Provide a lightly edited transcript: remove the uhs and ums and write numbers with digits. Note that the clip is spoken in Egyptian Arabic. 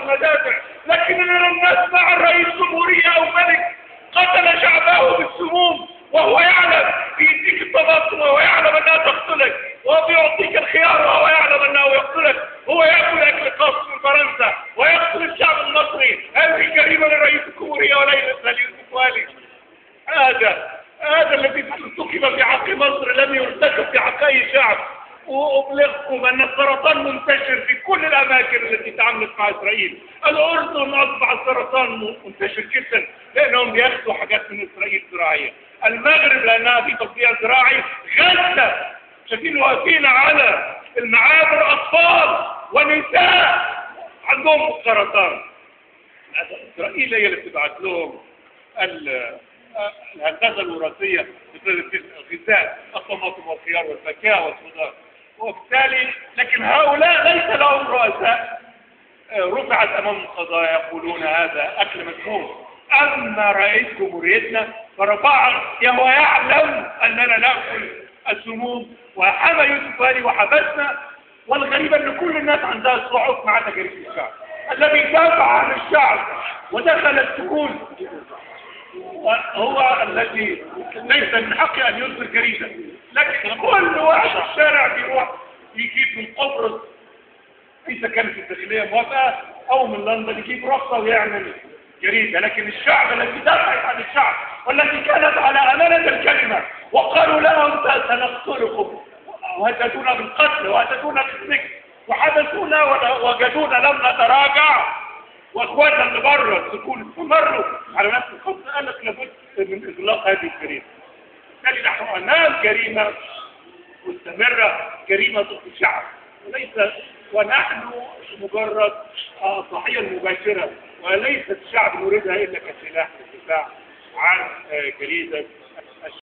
والمدافع، لكننا لم نسمع عن رئيس جمهورية أو ملك قتل شعبه بالسموم وهو يعلم. بيديك الطماطم وهو يعلم أنها تقتلك، وبيعطيك الخيار وهو يعلم أنه يقتلك. هو يأكل أكل خاص من فرنسا ويقتل الشعب المصري. هذه جريمة لرئيس الجمهورية وليس ليوسف والي. هذا الذي ارتكب في حق مصر لم يرتكب في حق أي شعب. وأبلغكم أن السرطان منتشر في كل الأماكن التي تعاملت مع إسرائيل. الأردن أصبح السرطان منتشر جدا لأنهم بياخدوا حاجات من إسرائيل زراعية. المغرب لأنها في تطبيع زراعي. غزة شايفين واقفين على المعابر أطفال ونساء عندهم السرطان. إسرائيل هي اللي بتبعت لهم الهندسة الوراثية بسبب الغذاء، الطماطم والخيار والفاكهة والخضار. وبالتالي لكن هؤلاء ليس لهم رؤساء رفعت أمام القضايا يقولون هذا أكل مسموم. أما رئيس جمهوريتنا فرفع وهو يعلم أننا نأكل السموم، وحمى يوسف والي وحبسنا. والغريب أن كل الناس عندها صعوبة مع تجريف الشعب الذي دافع عن الشعب ودخل السجون، هو الذي ليس من حقه أن يصدر جريدة. لكن كل واحد في الشارع بيروح يجيب من قبرص إذا كانت الداخلية موافقة أو من لندن يجيب رخصة ويعمل جريدة. لكن الشعب الذي دافع عن الشعب والتي كانت على أمانة الكلمة وقالوا لهم سنقتلكم وهددونا بالقتل وهددونا بالسجن وحبسونا ووجدونا لم نتراجع، واخواتنا اللي بره السكون استمروا على نفس الخط. قال لك لابد من اغلاق هذه الجريمة. بالتالي نحن امام جريمة مستمرة، جريمة ضد الشعب، وليس ونحن مجرد الضحية المباشرة، وليس الشعب نريدها الا كسلاح للدفاع عن جريدة